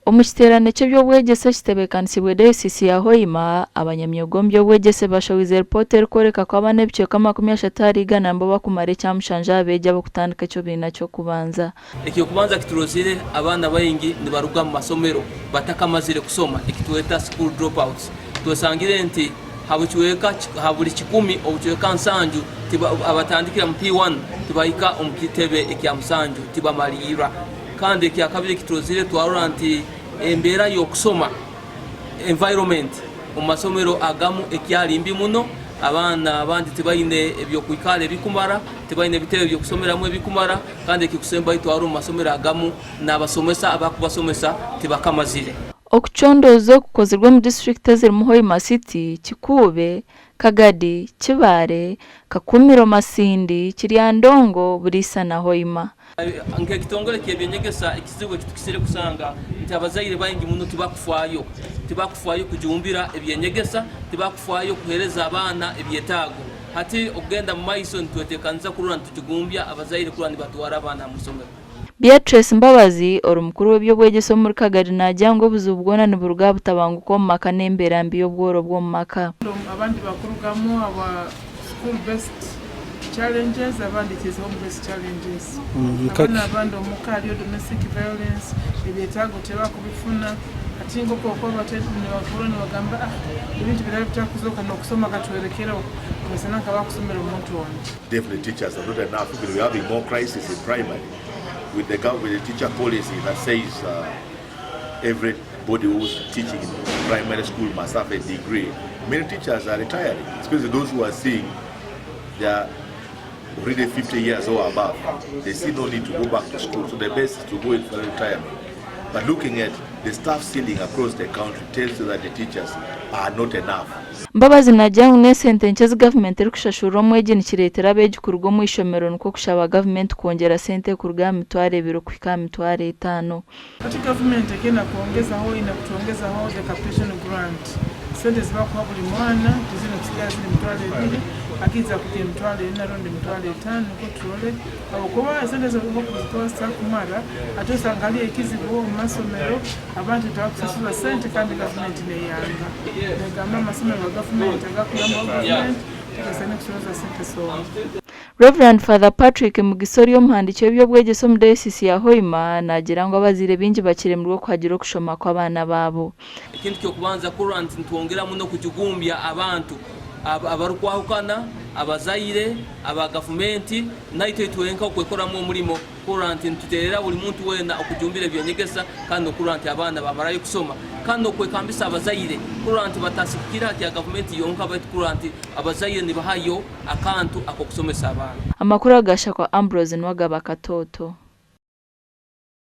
Omu kiteerane ky'eby'obwegyese ekitebeekanisiibwe Dayosiisi ya Hoima, abanyamyoga omu by'obwegyese bashohoize ripoota erikworeka ku abaana ebicweka 30 ahari igana nibo bakumara ekyamushanju aha beegi ab'okutandika eky'obiina ky'okubanza. Eky'okubanza kiturozire abaana baingi nibaruga omu masomero batakamazire kusoma ekitweta school dropouts. Twesangire nti ha buri kikumi obucweka nsanju abatandikira mu P1 tibahika omu kitebe ekya musanju tibamaliirra. Kandi ekyakabiri ekiturozire twarora nti embeera y'okusoma, environment, omu masomero agamu ekyari mbi muno, abaana abandi tibaine eby'okwikara ebikumara, tibaine ebitebe by'okusomeramu ebikumara, kandi ekikusembayo twarora omu masomero agamu n'abasomesa abakubasomesa tibakamazire. Okucondooza okukozirwe omu disiturikiti ezirimu Hoima City, Kikuube, Kagadi, Kibaale, Kakumiro, Masindi, Kiryandongo, Buliisa na Hoima. Nk'ekitongore ky'eby'enyegesa ekizibu ekitukisire kusanga nti abazaire baingi muno tibakufaayo, tibakufaayo kujumbira eby'enyegesa, tibakufaayo kuhereza abaana ebyetaago. Hati okugenda mu maiso nitwetekaniza kurora nitujugumbya abazaire kurora nibatwara abaana aha masomero. Beatrice Mbabazi, ori mukuru w'eby'obwegyese omuri Kagadi naagira ngu obuzibu bwona niburuga aha butabanguko omu maka n'embeera mbi y'obworo bw'omu maka. Abandi bakurugamu aba school based challenges abandi it is home based challenges. Abana abandi omuka hariyo domestic violence, ebyetaago tibakubifuna hati nk'oku nibahurra nibagamba ah ebintu biraba bitakuzooka n'okusoma katwerekereho noosanga nka bakusomera omuntu ondi. Definitely teachers are not enough even we're having more crisis in primary with the with the teacher policy that says uh, everybody who's teaching in primary school must have a degree. Many teachers are retiring, especially those who are seeing they are already 50 years or above. They see no need to go back to school, so the best is to go in for retirement. But looking at the staff ceiling across the country tells you that the teachers are not enough. Mbabazi naagira ngu n'esente nkye ezi gavumenti erikushashurira omwegi nikireetera abeegi kuruga omu ishomero nikwo kushaba gavumenti kwongyera sente kuruga aha mitwaro ebiri kuhika aha mitwaro etaano. Hati gavumenti eki eine kwongezaho eine kutwongezaho the capitation grant sente ezibakuha buri mwana tiziine kusigara ziri 2000 hakiza kugira 40,000 rundi 50,000 nikwo turore Ahabw'okuba esente ezo obu zitakumara, ate osanga hariyo ekizibu omu masomero, abantu tibakusasura sente kandi gavumenti neyanga. Negamba amasomero ga gavumenti agakuyambaho gavumenti tigasaine kusoroza sente zoona. Rev. Father Patrick Mugisa ori omuhandiiki w'eby'obwegyese omu Dayosiisi ya Hoima naagira ngu abazaire baingi bakiremirwe okuhagira okushoma kw'abaana baabo. Ekintu ky'okubanza kurora nti nitwongeramu n'okujugumbya abantu abarikwahukana, abazaire, aba gavumenti, naitwe itwenka okwekoramu omurimo kurora nti nituteerera buri muntu weena okujumbira eby'enyegesa kandi n'okurora nti abaana bamarayo kusoma kandi n'okwekambisa abazaire kurora nti batasikukira aha kya gavumenti yonka baitu kurora nti abazaire nibahayo akantu ak'okusomesa abaana. Amakuru aga Shakwa Ambrose niwe agaba Katoto.